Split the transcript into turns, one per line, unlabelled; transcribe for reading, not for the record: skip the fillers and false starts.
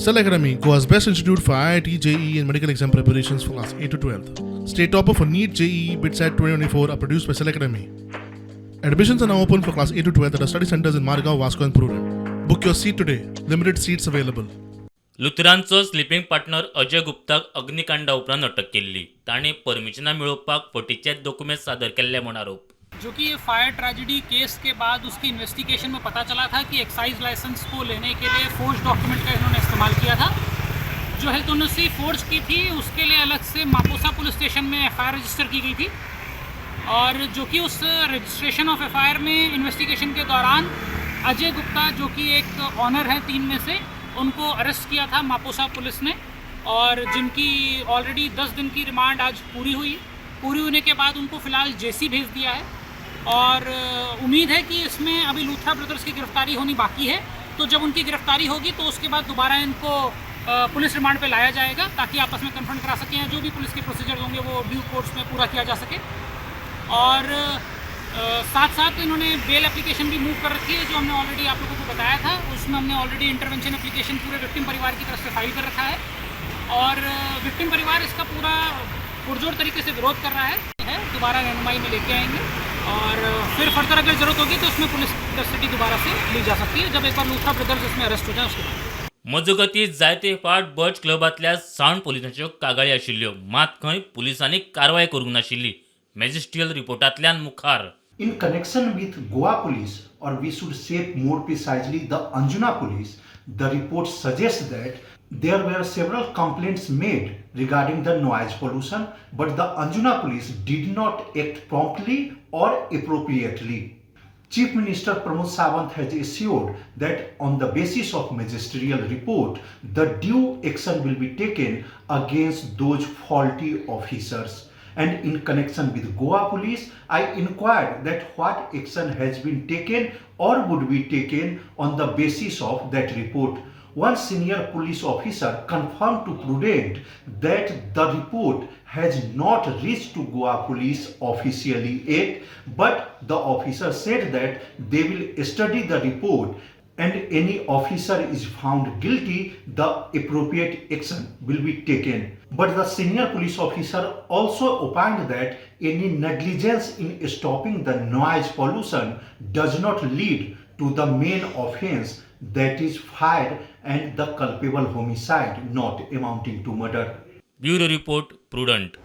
Cell Academy, Goa's best institute for IIT, JEE, and medical exam preparations for class 8 to 12. State topper for NEET, JEE, BITSAT 2024 are produced by Cell Academy. Admissions are now open for class 8 to 12 at our study centers in Margao, Vasco, and Prudent. Book your seat today. Limited seats available.
लुथरांचो sleeping partner Ajay गुप्ताक अग्निकांडा उपरांत अटक केल्ली. ताणें परमिशनां मेळोवपाक फटीचे दोकुमेंत सादर केल्ले म्हूण आरोप.
जो कि ये फायर ट्रेजेडी केस के बाद उसकी इन्वेस्टिगेशन में पता चला था कि एक्साइज लाइसेंस को लेने के लिए फोर्ज डॉक्यूमेंट का इन्होंने इस्तेमाल किया था. जो हेल्थ एनओसी फोर्ज की थी, उसके लिए अलग से मापुसा पुलिस स्टेशन में एफआईआर रजिस्टर की गई थी और जो कि उस रजिस्ट्रेशन ऑफ एफआईआर में इन्वेस्टिगेशन के दौरान अजय गुप्ता, जो कि एक ऑनर है तीन में से, उनको अरेस्ट किया था मापुसा पुलिस ने और जिनकी ऑलरेडी 10 दिन की रिमांड आज पूरी हुई. पूरी होने के बाद उनको फ़िलहाल जेसी भेज दिया है और उम्मीद है कि इसमें अभी लूथरा ब्रदर्स की गिरफ्तारी होनी बाकी है, तो जब उनकी गिरफ्तारी होगी तो उसके बाद दोबारा इनको पुलिस रिमांड पे लाया जाएगा ताकि आपस में कन्फ्रंट करा सकें या जो भी पुलिस के प्रोसीजर होंगे, वो ड्यू कोर्स में पूरा किया जा सके. और साथ साथ इन्होंने बेल एप्लीकेशन भी मूव कर रखी है, जो हमने ऑलरेडी आप लोगों को बताया था. उसमें हमने ऑलरेडी इंटरवेंशन एप्लीकेशन पूरे विक्टिम परिवार की तरफ से फाइल कर रखा है और विक्टिम परिवार इसका पूरा पुरजोर तरीके से विरोध कर रहा है. दोबारा रहनुमाई में लेके आएंगे और फिर फर्दर अगर ज़रूरत होगी तो उसमें पुलिस कस्टडी दोबारा से ली जा सकती है, जब एक बार लूथरा ब्रदर्स इसमें अरेस्ट हो जाए उसके बाद.
मजगतीं, जायते फावट बर्च क्लबांतल्या सावंड पोलिसांच्यो कागाळी आशिल्ल्यो, मात खंय पुलिसांनी कारवाय करूंक नाशिल्ली. मॅजिस्ट्रियल रिपोर्टांतल्यान मुखार.
In connection with Goa Police, or we should say more precisely the Anjuna Police, the report suggests that there were several complaints made regarding the noise pollution, but the Anjuna Police did not act promptly or appropriately. Chief Minister Pramod Sawant has assured that on the basis of magisterial report, the due action will be taken against those faulty officers. And in connection with Goa Police, I inquired that what action has been taken or would be taken on the basis of that report. One senior police officer confirmed to Prudent that the report has not reached to Goa Police officially yet, but the officer said that they will study the report and any officer is found guilty, the appropriate action will be taken. But the senior police officer also opined that any negligence in stopping the noise pollution does not lead to the main offense, that is, fire and the culpable homicide not amounting to murder.
Bureau report, Prudent.